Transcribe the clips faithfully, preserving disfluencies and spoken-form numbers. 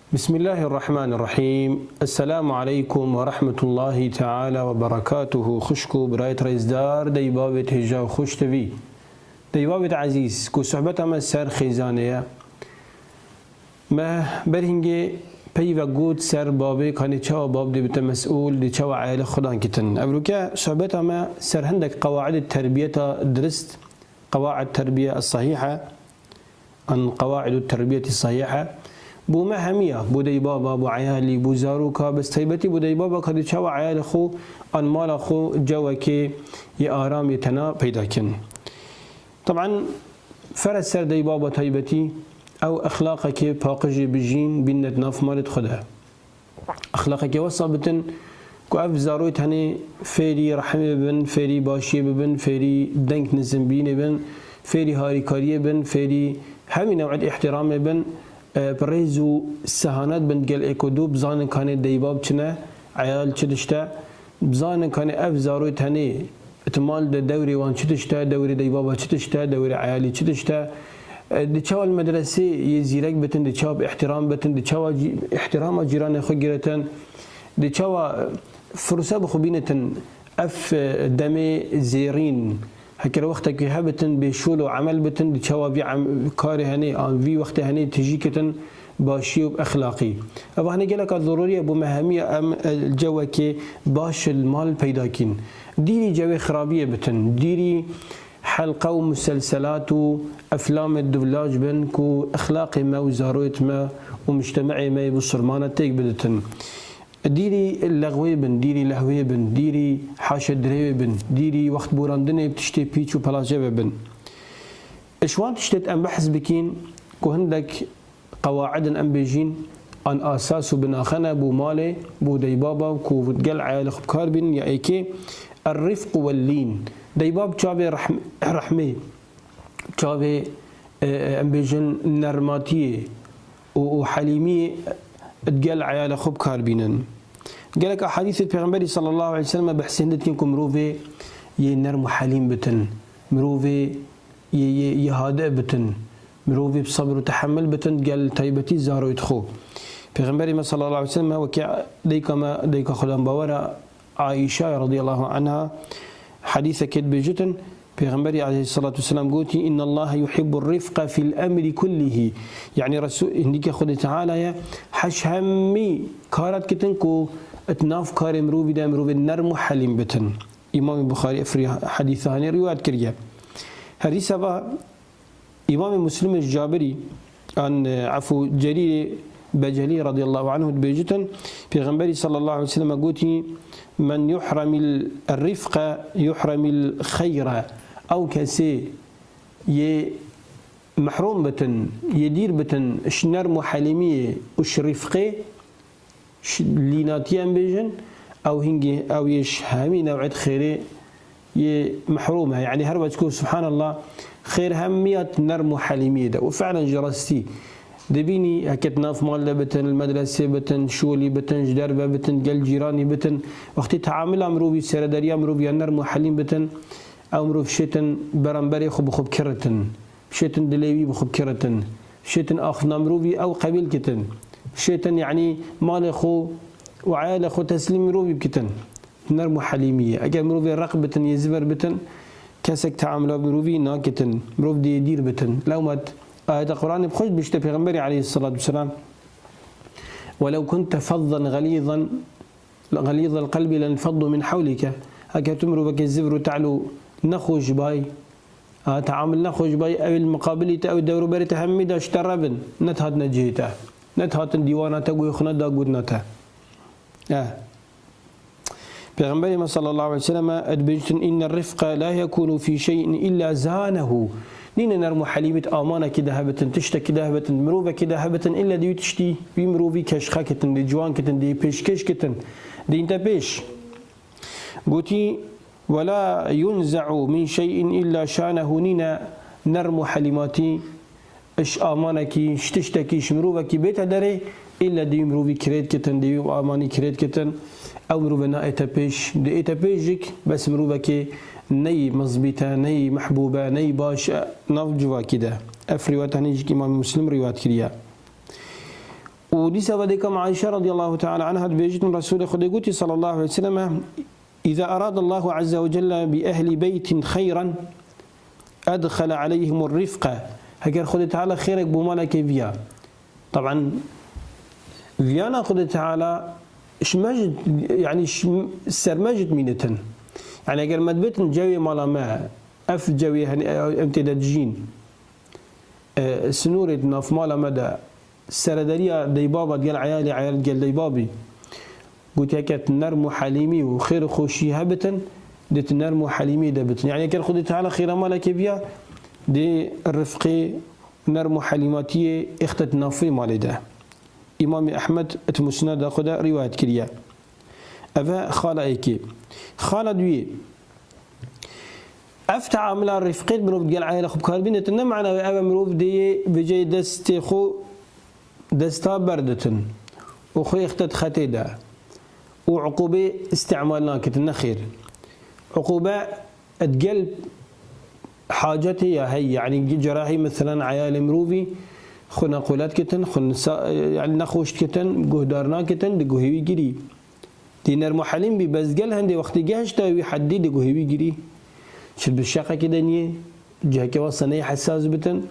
Bismillahirrahmanirrahim. Esselamu aleykum ve rahmetullahi teala ve berekatuhu. Xwişk û birayet rêzdar, deybavêt hêja û xweş tevî. Deybavêt ezîz, ku sohbeta me ser xêzanê ye. Me berhingê peyve got ser babê, kanê çawa bab dê bite mesûl, dê çawa eyalê xudan kitin. Evroke sohbeta me ser hindek qewaidê terbiyeta dirist, qewaid terbiye es-sahihe, an qewaidu terbiyeti sahihe, bo me hemiya, bo deybaba, bo eyalî, bo zaroka, bes taybetî bo deybaba ka dê çawa eyalê xwe an mala xwe cewekê yê aram yê tena peyda kin. Taban, fere ser deybaba taybetî, ew exlaqekê paqijê bijîn bînnet nav malêt xwe de. Exlaqekê wesa bitin ku ev zaroyê tenê fêrî rehmê bibin, fêrî başiyê bibin, fêrî deng nizimbînê bin, fêrî harîkariyê bin, fêrî hemî new'et îhtîramê bin, e, bi rêz û sehanet bin gel êk û du, bizanin kanê deybab çi ne, eyal çi tişt e, bizanin kanê ev zaroyê tenê Îhtimal de dewrê wan çi tişt e, dewrê deybaba çi tişt e, dewrê eyalî çi tişt e. E, di çawa li medresê yê zîrek bitin, di çawa bi îhtîram bitin, di çawa cî-, îhtîrama cîranê xwe giretin, di çawa, e, firse bi xwe bînitin ev, e, demê zêrîn. Heke li wextekî hebitin, bê şol û emel bitin, di çawa vî em-, karê henê, an vî wextê henê tijî kitin, başî û bi exlaqî. Ev hanê geleka zerûrî ye bo me hemî em, e, cewekê baş li mal peyda kîn. Dîrî cewê xirabiyê bitin, dîrî helqe û muselselat û eflamê duvlac bin ku exlaqê me û zaroyêt me û mujtema'ê me yê bisurmane têk biditin. Dîrî lexwê bin, dîrî lehwê bin, dîrî haşedirêwê bin, dîrî wext borandinê bi tiştê pîç û pelace ve bin. Ji wan tiştêt em behs bikîn ku hindek qewaidin em bêjîn an asas û binaxe ne bo malê, bo deybaba ku gel eyalê xwe bi kar bînin ya êkê, er-rifq wel-lîn. Deybab çavê rehm-, rehmê, çavê, e, e, em bêjin nermatiyê û, û helîmiyê digel eyalê xwe bi kar bînin. Gelek ehadîsê Pêxemberî sallallahu aleyhi ve sellem behsê hindê dikin ku mirovê yê nerm û helîm bitin, mirovê yê, yê, yê hade bitin, mirovê bi sebr û tehemil bitin, gel taybetî zaroyê xwe. Pêxemberê me sallallahu aleyhi ve sellem wekî dayika me, dayika xudan bawera Aîşa radiyallahu anha hedîsekê dibêjitin, Pêxemberî aleyhissalatu vesselam gotî, "İnnallaha yuhibbur rifqa fil emri kullihi." Yani Resul, hindike Xwedê Teala ye, heş hemî karat kitin ku et nav karê mirovî de mirovê nerm û helîm bitin. Îmamê Buxarî ev rî-, hedîsa hanê rîwayet kiriye. Herî seba Îmamê Muslimê ji Cabirî an, e, efû Cerîrê Becelî radiyallahu anhu dibêjitin, Pêxemberî sallallahu aleyhi ve sellem gotî, "Men yuhremil rifqe yuhremil xeyre." Ew kesê yê mehrum bitin, yê dîr bitin ji nerm û helîmiyê û ji rifqê, Ş-, lînatî em bêjin, ew hingî, ew yê ji hemî new'et xêrê yê mehrûm e. Yanî her weç ku, subhanallah, xêr hemiya di nerm û helîmiyê de. Û fi'len ji rastî dibînî, heke di nav mal de bitin, li medresê bitin, şolî bitin, ji derve bitin, gel cîranî bitin, wextî teamila mirovî, serederiya mirovî ya nerm û helîm bitin, ew mirov şêtin beramberê xwe bi xwe bikiritin. Şêtin dilê wî bi xwe bikiritin. Şêtin axiftina mirovî ew qebîl kitin. Şêtin, yanî malê xwe û eyalê xwe teslîm mirovî bikitin. Nerm û helîmî ye. Eger mirovê req bitin, yê ziver bitin, kesek teamula mirovî nakitin. Mirov dê dîr bitin. Lewma ayeta Qur'anê bi xwe dibêjte Pêxemberê aleyhisselatu vesselam, "Welew kunte fazzan xelîzan, xelîzal qelbî lenfeddu min hewlike." Heke tu mirovekê zivir û te'l û nexweş bay, Ha, teamil nexweş bay, ew ê li miqabilî te, ew ê dewroberê te hemî de ji te re bin. Ne dihatine cihê te. Ne dihatin dîwana te, guhê xwe neda gotina te. Eh. Pêxemberê me sallallahu aleyhi ve sellem dibêjtin, "İnne rifqe la yekunu fi şey'in illa zanehu." Nîne nerm û helîmî di amanekî de hebitin, tiştekî de hebitin, mirovekî de hebitin, illa di wî tiştî, wî mirovî keşxe kitin, dê ciwan kitin, dê pêşkêş kitin, dê înte pêş. Gotî, "Ve la yunze'u min şey'in illa şanehu." Nîne nerm û helîmatî ji amanekî, ji tiştekî, ji mirovekî bête derê, îlle dê wî mirovî kirêt kitin, dê wî amanî kirêt kitin. Ew mirove naête pêş, dê ête pêş jik, bes mirovekê neyî mizbît e, neyî mehbûb e, neyî baş e, nav civakî de. Ev rîwayet henî jik Îmamê Muslim rîwayet kiriye. Û dîsa vedê kam Ayşe radiyallahu teala anha dibêjit, min Resûlê Xwedê gotî sallallahu aleyhi ve sellem, "Îza arada Allahu azze ve celle bi ehli beytin xeyran, edxele aleyhimur rifqe." Heger Xwedê Teala xêrek bo malekê viya. Taban, viyana Xwedê Teala ji me jî, yanî ji ser me jî dimînitin. Yanî eger me dibêtin cewê mala me, ev cewê, hani, em tê de dijîn, e, sinûrê di nav mala me de, serederiya deybaba digel eyalê, eyal digel deybabî, gotiye ke tu nerm û helîmî û xêr û xweşî hebitin, dê tu nerm û helîmî de bitin. Yanî eger Xwedê Teala xêra malekê biya, dê rifqê, nerm û helîmatiyê ixte di nav vê malê de. Îmamê Ehmed di Musneda xwe de rîwayet kiriye. Eve xala êkê. Xala duyê. Ev teamula rifqê mirov digel eyalê xwe bi kar bîne, ne mana wê ev e mirov dê yê vêceyê destê xwe desta berditin û xwe ixte di xetê de û uqûbê îstîmal nakitin, nexêr. Uqûbe digel hacetê ya hey, yanî cerahî, meselen, eyalê mirovî xwe neqûlet kitin, xwe nisa-, yanî nexweş dikitin, guhdar nakitin, di guhê wî girî. Dê nerm û helîm bî, bes gel hindê wextê gehişta wî heddî, di guhê wî girî. Çi bi şeqekê de niyê, cihekê wasa neyê hesas bitin,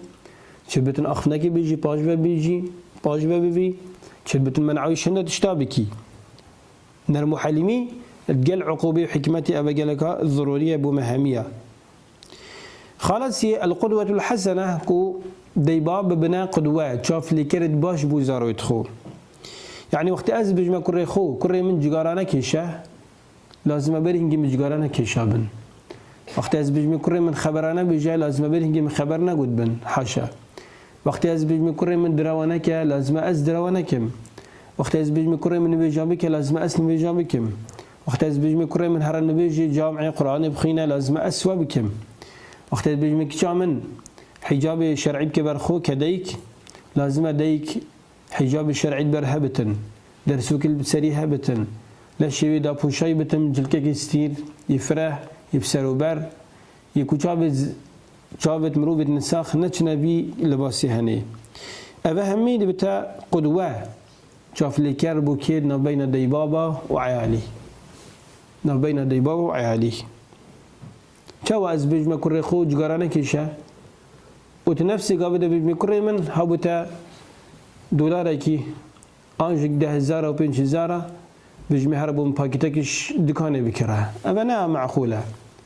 çi bitin axifnekê bêjî, paş ve bêjî, paş ve bibî, çi bitin men'a wî ji hinde tişta bikî. Nerm û helîmî digel uqûbê û hikmetê, eve geleka zerûrî ye bo me hemiya. Xala siyê, el qudwetul hesene, ku deybab bibine qudwe, çavlêkerê baş bo zarokê xwe. Yanî wextê ez bêjime kurê xwe, kurê min cigara nekêşe, lazim e berî hingê min cigara nekêşabin. Wextê ez bêjime kurê min xebera nebêje, lazim e berî hingê min xeber negot bin. Haşa. Wextê ez bêjime kurê min direwa neke, lazim e ez direwa nekim. Wextê ez bêjime kurê min nivêja bike, lazim e ez nivêja bikim. Wextê ez bêjime kurê min here nivêjê, camê Quranê bixwîne, lazim e ez we bikim. Wextê ez bêjime kiça min hicabê şer'î bike ber xwe, ke dayik, lazim e dayik hicabê şer'î ber hebitin, dersokê li serî hebitin, leşê wê dapoşayî bitin, cilkekê stîr, yê fireh, yê bi ser û ber, yê ku çavê z-, çavêt mirovêt nisax neçine vî libasê henê. Eve hemî dibite qudwe, çavlêker bo kê? Navbeyna deybaba û eyalî. Navbeyna deybaba û eyalî. Çawa ez bêjime kurê xwe cigara nekêşe? Û tu nefsê gavê de bêjime kurê min, ha bo te dolarekî, an jî deh hezar û pênc hezar a, bêjime here bo min pakêtekî ji dikanê bikire. Eve ne meqûl e.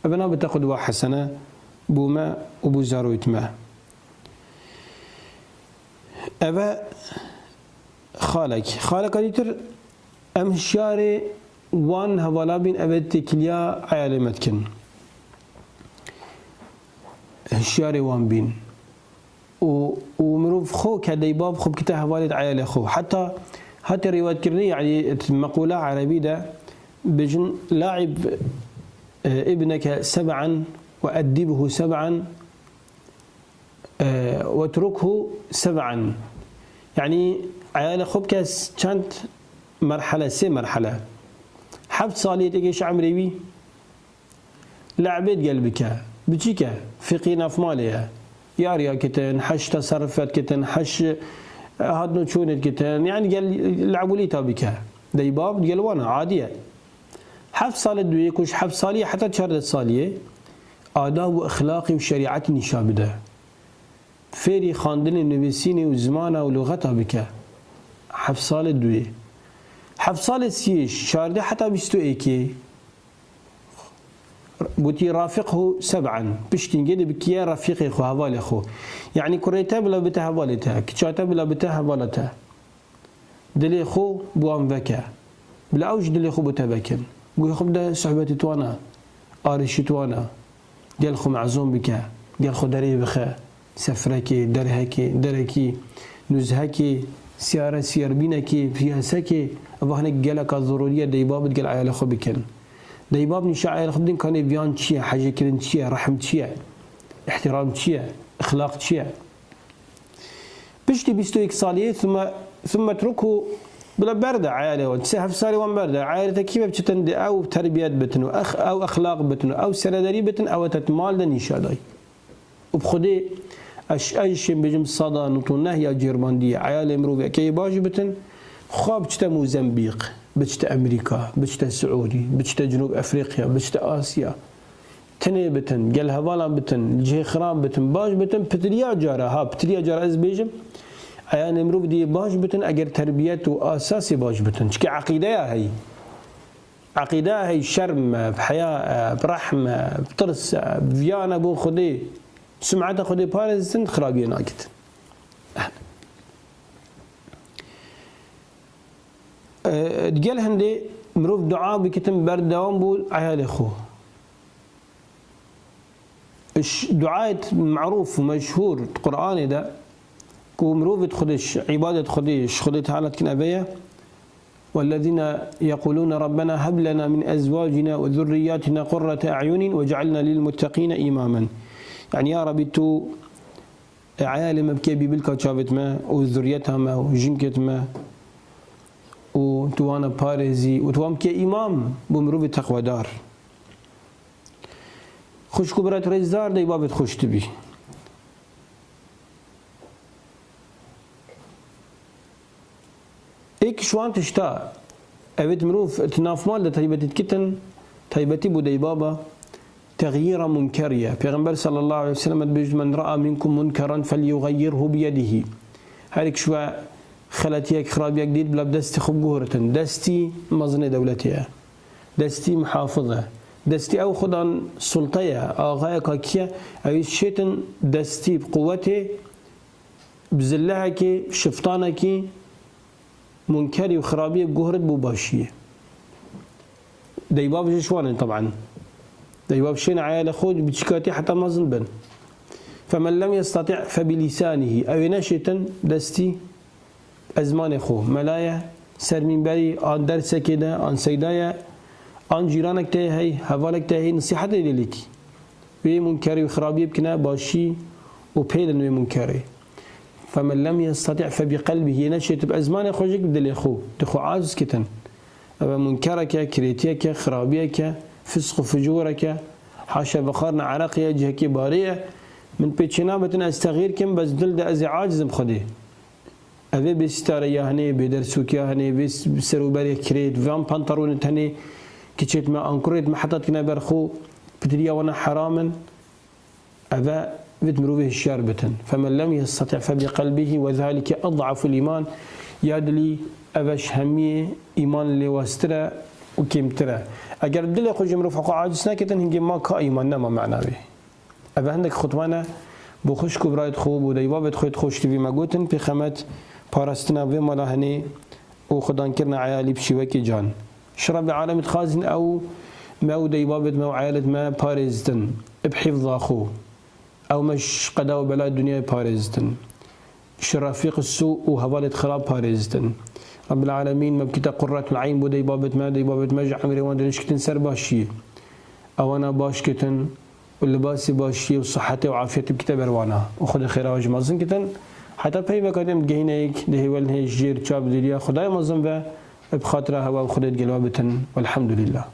Eve nabe te qudwa hesene bo me û bo zarokêt me. Eve xalek. Xaleka dîtir, em hişyarê wan hevala bîn, eve têkiliya eyalê me dikin. Hişyarê wan bîn. Û, û mirov xwe ke deybab xwe bikite hevalê eyalê xwe. Heta hate rîwayetkirinê, yanî meqûla erebî de bêjin, "La'ib, e, ibneke seb'an ve eddibhu seb'an, e, vetrukhu seb'an." Yanî eyalê xwe bike s-, çend merhele, sê merhele. Heft salî têkê ji emrê wî, Le'bê digel bike. Bi çi ke? Fiqî nav malê ye. Yariya kitin, heş teserrufet kitin, heş, e, hatno çûnê kitin. Yanî gel le'bûlîta bike. Deybab digel wana, adî ye. Heft salê duyê, ku ji heft salî heta çardeh salî ye, adab û exlaqî û şerîetî nîşa bide. Fêrî xwendinê, nivîsînê û zimana û luxeta bike. Heft salê duyê. Heft salê siyê, çardeh heta bîst û êkê. Gotî, "Rafiqhu seb'an." Piştî hingê dê bikiye refîqê xwe, hevalê xwe. Yanî kurê te bila bite hevalê te, kiça te bila bite hevala te. Dilê xwe bi wan veke. Bila ew jî dilê xwe bi te vekin. Guhê xwe bide sohbetê wana, arîşî wana. Gel xwe mezûn bike, gel xwe derê bixe. Sefrekê, derhekê, derekî, nuzhekê, siyare, siyerbînekê, fiyasekê, eva hinek geleka zerûrî ye deybab digel eyalê xwe bikin. Deybab nîşa eyalê xwe bidin, kanê viyan çi ye, hejêkirin çi ye, rehm çi ye, îhtîram çi ye, îxlaq çi ye. Piştî bîst û yek saliyê, thumme, thumme trukhu, bila berde eyalê wan. Sê heft salê wan berde. Eyalê te kî be, bi çi tendê ew terbiyet bitin û ex-, ew exlaq bitin û ew serederî bitin, ew te di mal de nîşa day. Û bi Xwedê Ez, ez şên bêjim seda newtû neh ya cêrbandiye. Eyalê mirovê eke yê baş bitin, xwe biçite Mozambîq, biçite Amerîka, biçite Siûdî, biçite Cinûb Efrîqya, biçite Asya. Tenê bitin, gel hevalan bitin, cihê xiran bitin, baş bitin, pitiriya cara, ha, pitiriya cara ez bêjim, eyalê mirovê dê yê baş bitin, eger terbiyet û asasê baş bitin. Çike eqîdeya heyî. Eqîdeya heyî şerm e, bi heya e, bi rehm e, bi tirs e, bi viyane bo Xwedê, bi sumeta Xwedê parêzitin, xirabiyê nagitin. E, digel hindê mirov dua bikitin berdewam bo eyalê xwe. Ş-, duayet marûf û meşhûr di Qur'anê de ku mirov di Xwedê, îbadet Xwedê, ji Xwedê Teala dikin eve ye. والذين يقولون ربنا هب لنا من أزواجنا وذرياتنا قرة أعين واجعلنا للمتقين إماما. Yani, ya Rabbi, tu eyalê me bike bîbilka çavêt me û zuriyeta me û jinkêt me û tu wana parêzî û tu wan bike îmam bo mirovê teqwedar. Xwişk û birat rêzdar, deybabêt xweş tibî. Êk ji wan tişta, evêt mirov di navmal de taybetî dikitin, taybetî bo deybaba, texyîra munkerî ye. Pêxember sallallahu aleyhi ve sellem dibêjit, "Men ra'a minkum munkeran felyughayyirhu biyedihi." Her êk ji we xeletiyek, xirabiyek dît, bila bi destê xwe biguhoritin. Destî mezinê dewletê ye. Destî muhafiz e. Destî ew xudan sulte ye, axayeka kî ye, ew ê şêtin destî bi quwetê, bi zillehekê, şiftanekî munkerî û xirabiyê guhirit bo başiyê. Deybav ji şwan in, teb'en. Deybav şên eyalê xwe bi çikatî heta mezin bin. فمن لم يستطع فبلسانه. Ew ê neşêtin destî ezmanê xwe. Mela ye, ser mînberî, an dersekê de, an seyda ye, an cîranek tê hey, hevalek tê hey, nisîhetê lê lêkî. Wê munkerê û xirabiyê bikine başî û pêlin wê munkerê. فمن لم يستطع فبقلبه. Yê neşêtib ezmanê xwe jî bi dilê xwe, di xwe aciz kitin. Ev e munkereke, kirêtiyeke, xirabiyeke, fisq û fucûreke, haşa vexarna ereqê ye, cihekê barê ye. Min pê çênabitin ez texyîr kim, bes dil de ez ê aciz im Xwedê. Ev ê bê sîtare ya hinê, bê dersûk ya hinê, bê s-, ser û berê kirêt, van pantaronê tenê kiçêt me, ankurêt me heta dikine ber xwe, pitiriya wana heram in. Ev e vêt mirovê hişyar bitin. فمن لم يستطع فبقلبه وذلك أضعف الإيمان. Ya dilî, ev e ji hemiyê îman lêwaztir e û kêmtir e. Eger dilê xwe ji mirov xwe aciz nekitin, hingê ma ka îman nema mena wê. Ev e hindek xutba ne bo xwişk û birayet xwe, bo deybabêt xwe, xweş tibî me gotin, pêxemet parastina vê mala hinê û xudankirina eyalî bi şîwekê can. Ji Rebbê Alemî dixwazin ew me û deybabêt me û eyalêt me parêzitin, bi hîfza xwe. Ew me ji qeda û bela dinyayê parêzitin. Ji refîq sû û hevalêt xirab parêzitin. Rebbîl Alemîn me bikite qurretul eyn bo deybabêt me, deybabêt me ji emrê wan dirêj kitin ser başiyê. Ewana baş kitin û libasê başiyê û sihetê û afiyetê bikite ber wana. Û Xwedê xêra we ji mezin kitin. Heta peyveka din digehîne yek, di hêwelin hê ji jêr çav diriya Xwedayê mezin ve, bi xatira hewa û Xwedê digel we bitin. Welhamdulillah.